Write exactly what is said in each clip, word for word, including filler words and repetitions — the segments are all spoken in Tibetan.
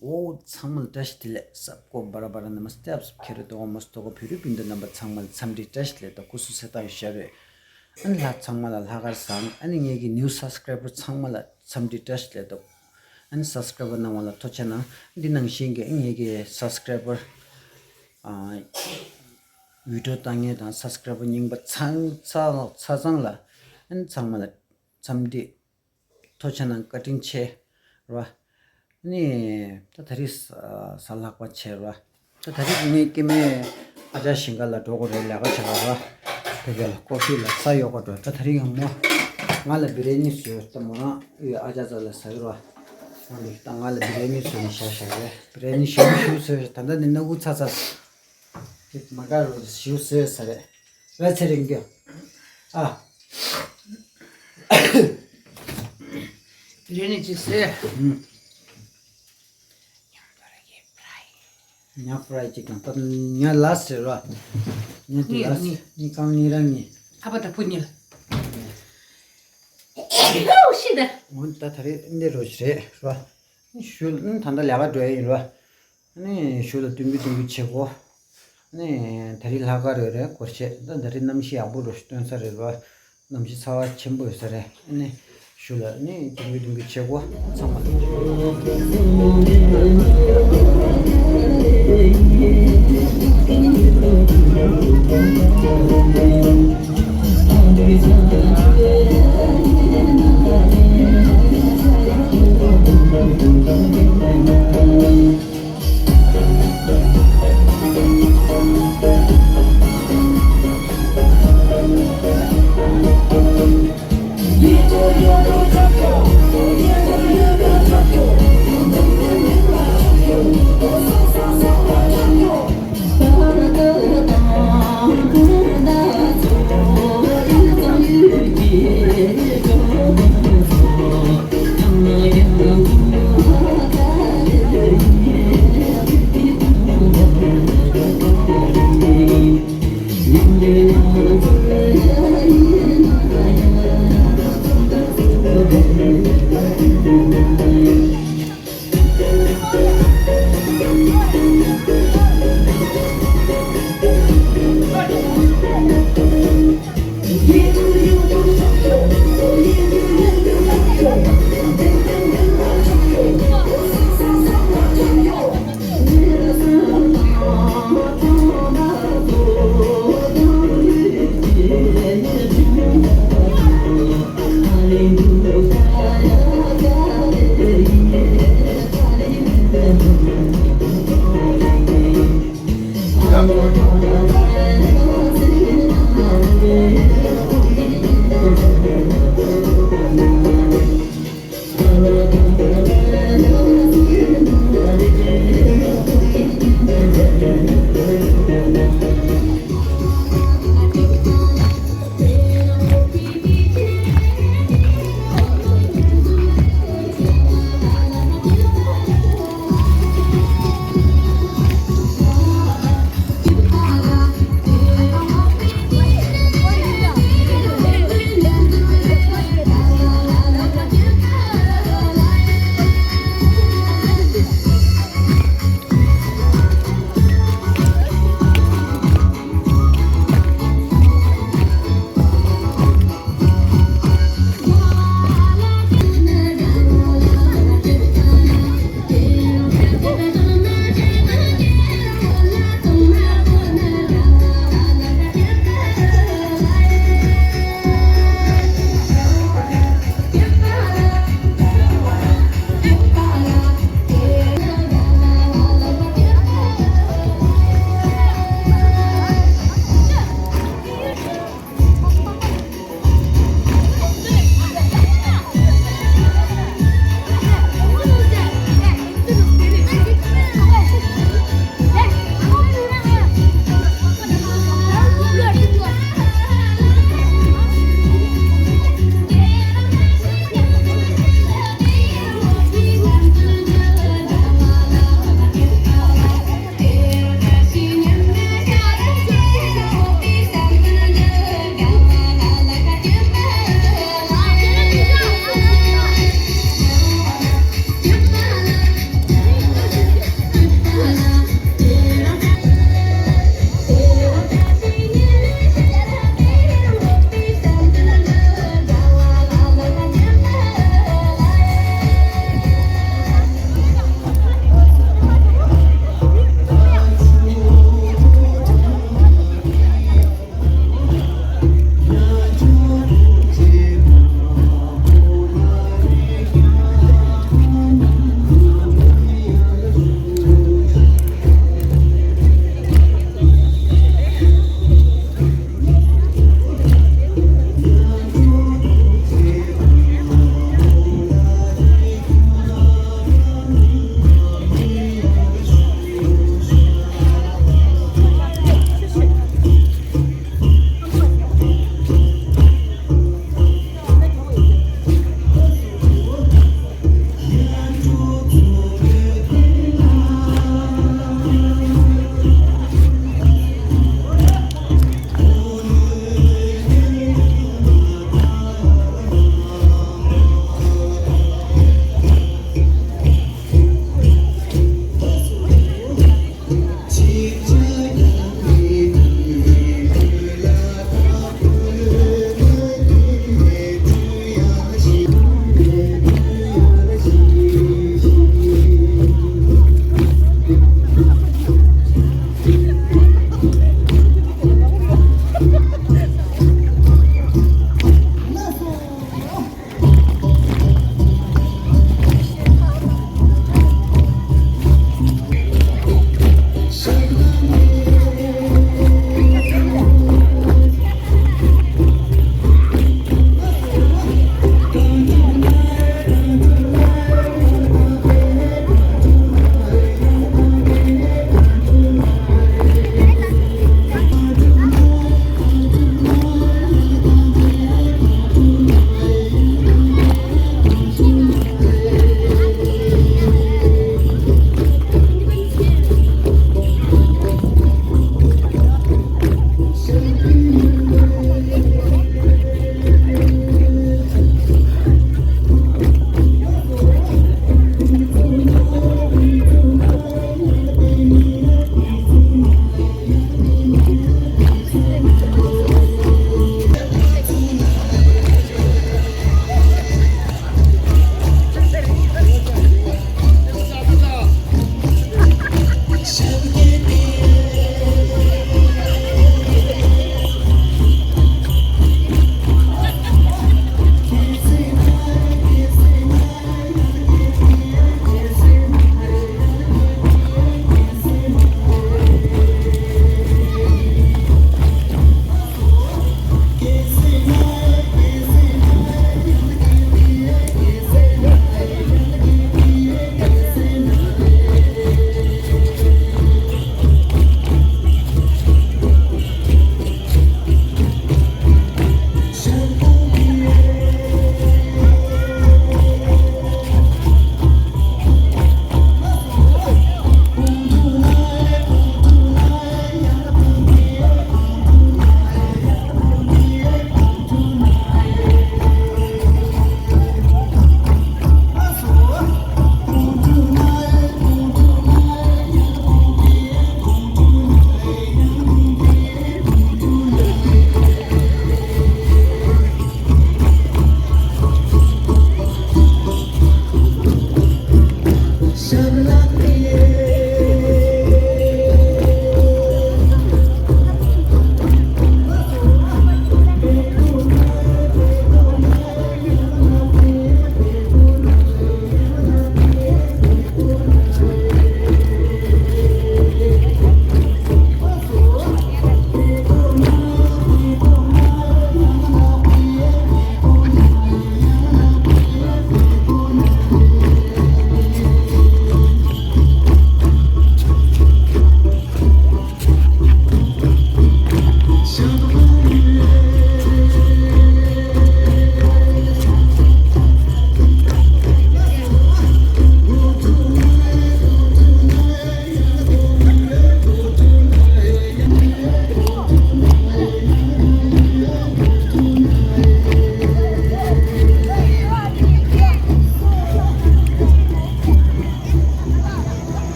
འོ་ཚང་མ་ལ་བཀྲ་ཤིས་བདེ་ལེགས། སབ་གོ་བར་བར་ན་མ་སྟེ་ཨབ་སབ་ཁེ་རེ་དོ་མོ་སྟོ་གོ་བི་རུ་བིན་དུ་རྣམ་པ་ཚང་མ་ལ་འཚམས་འདྲི་བཀྲ་ཤིས་བདེ་ལེགས་དང་སྐུ་གཟུགས་གསལ་ཐང་ཡོད་ཤ་རེད། ཨ་ནི་ལྷ་ཚང་མ་ལ་ལྷག་དཀར་བཟང་། ཨ་ནི་ངེད་ཀྱི་ནིའུ་སབ་སི་ཀེ་རའི་བར་ཚང་མ་ལ་འཚམས་འདྲི་བཀྲ་ཤིས་བདེ་ལེགས་དང་། ཨ་ནི་སབ་སི་ཀེ་རའི་བར་གནང་བ་ལ་ཐུགས་རྗེ་གནང་། འདི་ནང་བཞིན་གྱི་ངེད་ཀྱི་སབ་སི་ཀེ་རའི་བར་ཨ་བི་ཌིའོ་ལྟ་མཁན་དང་སབ་སི་ཀེ་རའི་བར་རྙིང་པ་ཚང་ཚང་ལ་ཨ་ནི་ཚང་མ་ལ་འཚམས་འདྲི། ཐུགས་རྗེ་གནང་། བཀའ་དྲིན་ཆེ། རེད་བ། ནི་ད་ད་རེས་གཟའ་ལྷག་པ་བྱས་རེད་བ། ད་ད་རེས་ངས་སྐྱེ་དམན་ཨ་ཅག་ཞིང་ཁ་ལ་འགྲོ་དགོས་རེད། ལས་ཀ་བྱེད་དགོས་རེད་བ། ཕ་གི་ལ་ཀོ་ཧྥི་ལ་ས་གཡོག་ག་འགྲོ། ད་ད་རེས་ཡང་མོ་ང་ལ་བི་རི་ཡ་ནི་བཟོས། ད་མོ་རང་ཨ་ཅག་རྩ་ལ་ཟ་གི་རེད་བ། ད་ང་ལ་བི་རི་ཡ་ནི་བཟོས་ནས་བཞག་བཞག་རེད། བི་རི་ཡ་ནི་ཞིམ་པོ་ཞིག་བཟོས། ད་ལྟ་ནི་སྣ་ཁུག་ཚ་ཚ། དེ་མ་དགའ་རུ་ཞིའུ་ཟོས་ས་རེད། ར་ཚེ་རིང་གི། ཨ། རེ་ནི་ཅི་ཟེར། ཨུམ། ཉ་ཕ་རའི་ཅིག་དང་ད་ཉ་ལ་ཟེར་ར། ཉ་དེ་ལ་ཟེར། གཉིས་གང་གཉིས་རང་གཉིས། ཨ་ཕ་དང་བུ་གཉིས་ལ། ཤི་ད། འོན་ད་ད་རེས་འདི་རོ་ཞིག་རེད་ར། ཞུ་ད་ད་ལས་ཀ་འགྲོ་ཡ་ཡིན་ར། ནི་ཞུ་ལ་སྟོན་གི་སྟོན་གི་བྱེད་གོ། ནི་ད་རེས་ལྷག་དཀར་ཡོད་རེད་སྐོར་ཆེ། ད་ད་རེས་གནམ་གཤིས་ཡག་པོ་རུ་སྟོན་ས་རེད་བ། གནམ་གཤིས་ཚ་བ་ཆེན་པོ་ཡོད་ས་རེད། ནི་ཞུ་ལ་ནི་སྟོན་གི་སྟོན་གི་བྱེད་གོ། ཚང་མ་ལ།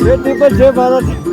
དེ་སྡིག་པ་བྱེད་པ་ལ།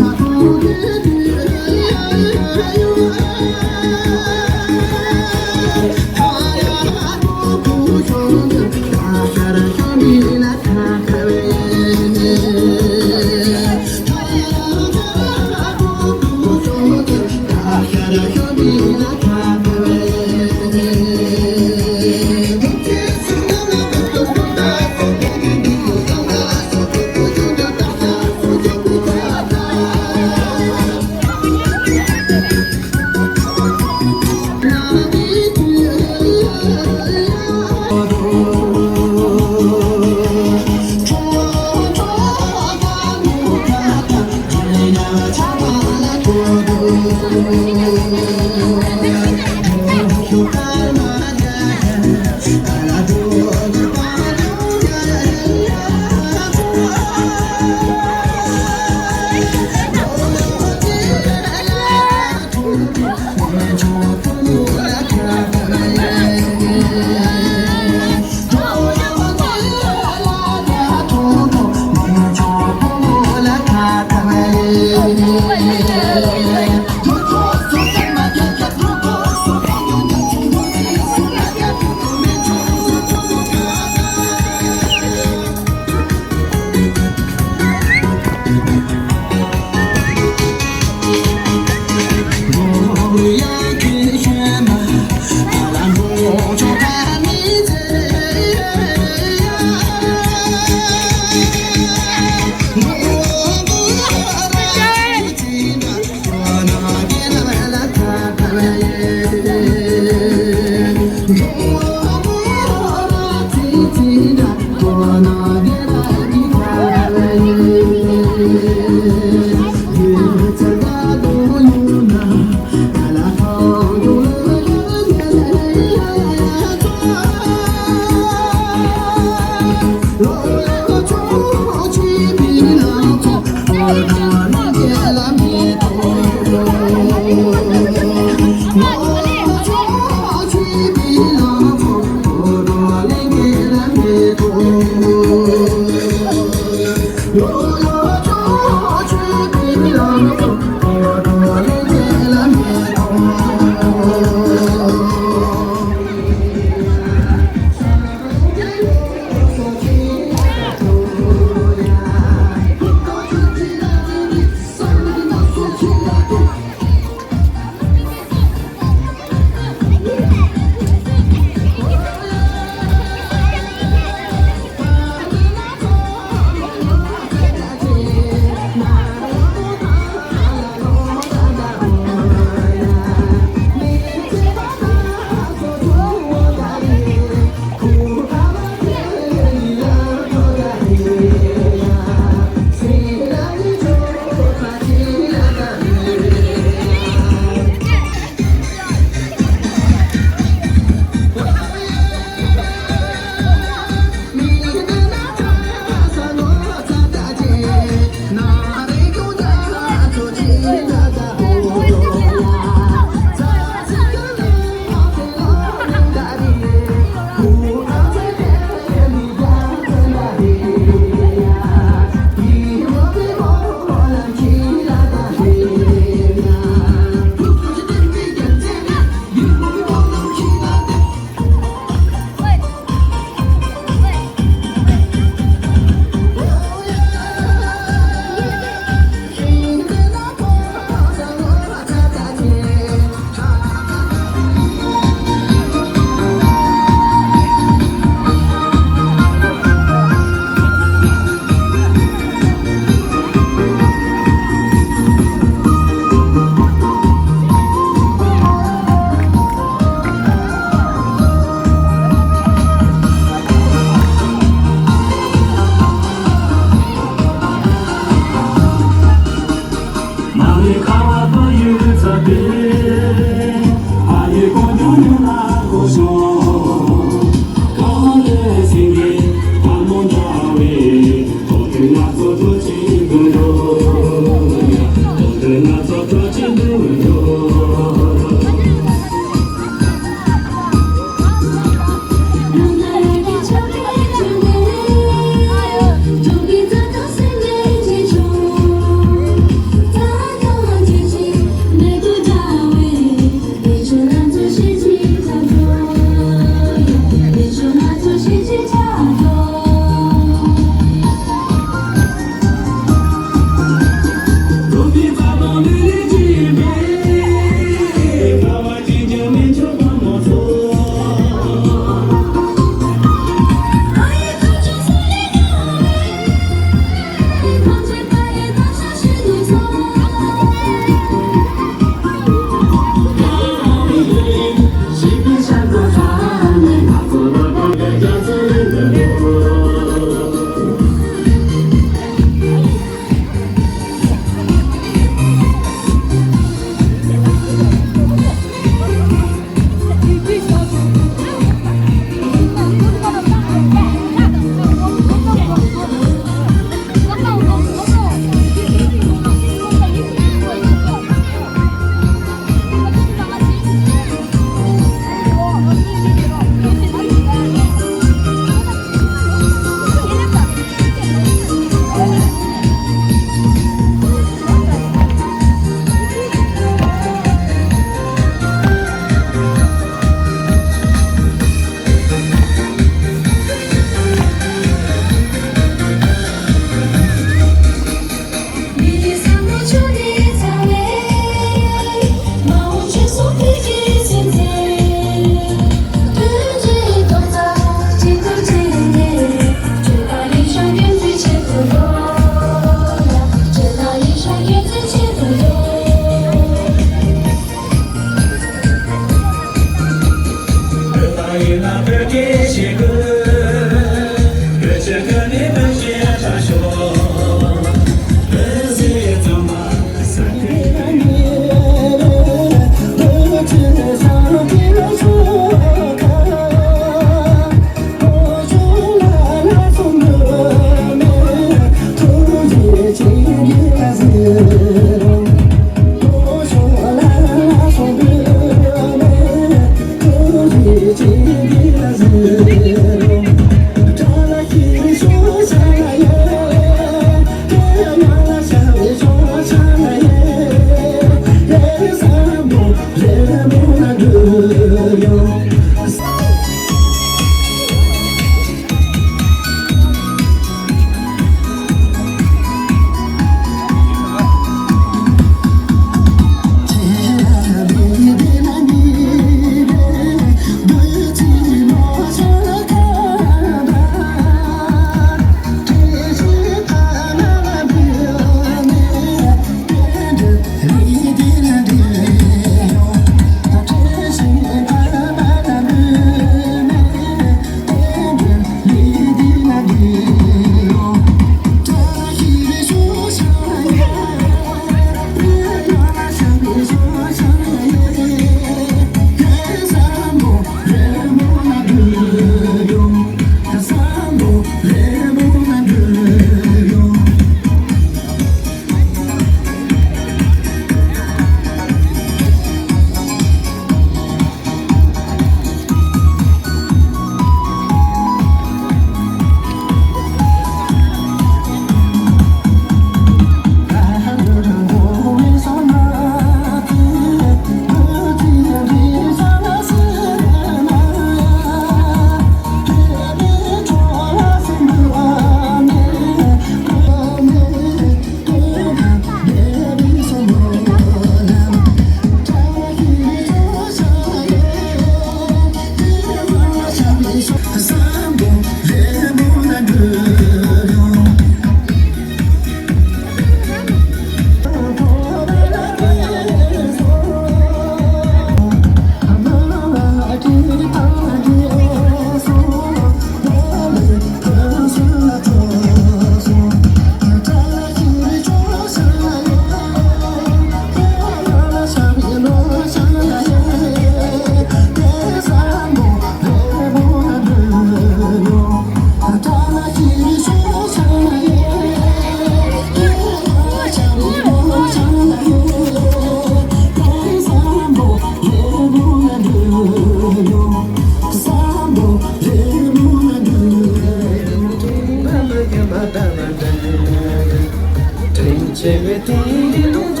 ཡ། ང་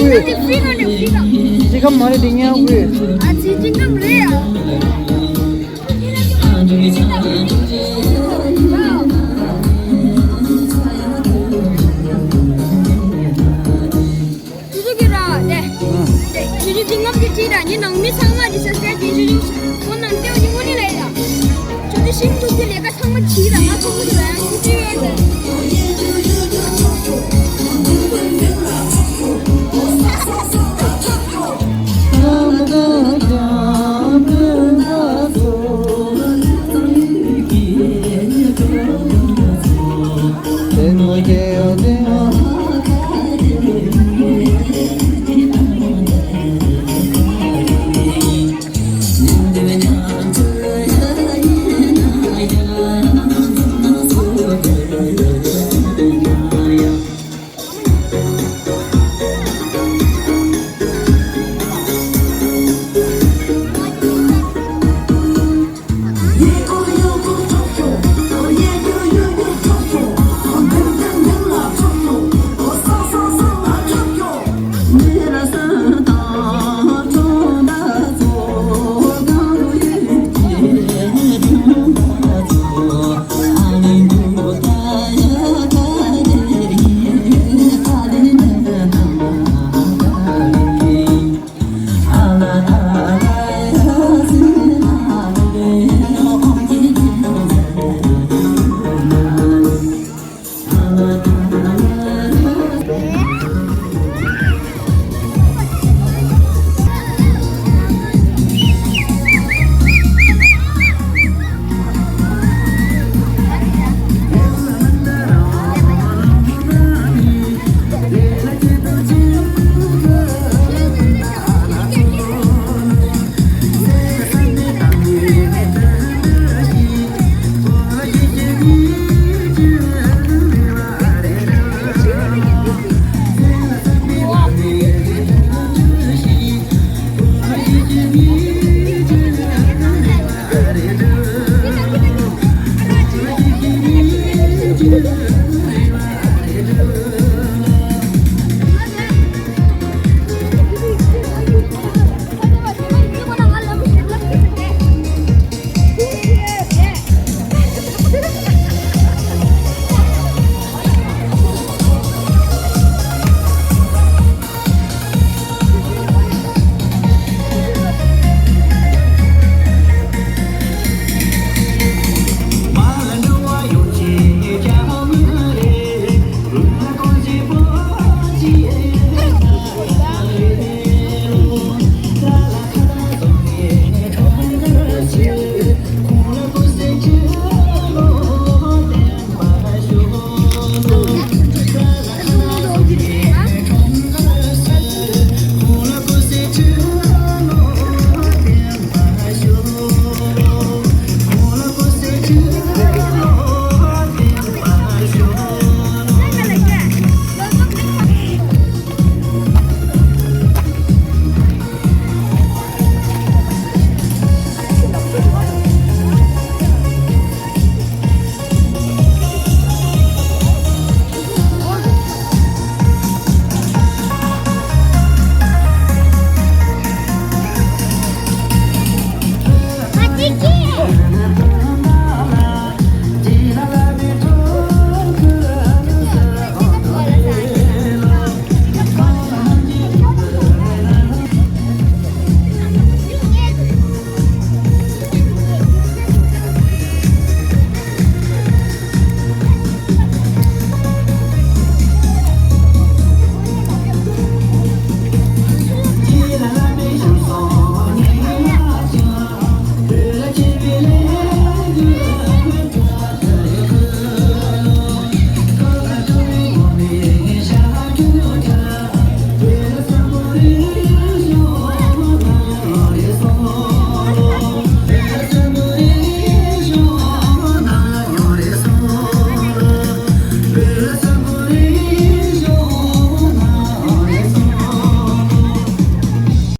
དགོས། ཅི་ག་མ་རེད། དེ་ཉག་དགོས། ཅི་ཞིག་གི་ར་དེ། དེ་ཅི་ཞིག་གི་ངམ་གི་ཁྲིད་ར་ནི་ནང་མི་ཚང་མ་གི་སབ་སི་ཀ་རབ་གི་ཅི་ཞིག་ཁོ་ནང་ལྟེ་བ་གི་དངོས་གནས་ལས་ཡ། ཅོ་ཏི་ཤིང་ཐུག་གི་ལས་ཀ་ཚང་མ་གྱིས་ར། ང་ཚོ་མི་ཚོ་ཡང་ཅི་ཅི་ཡོད་དེ།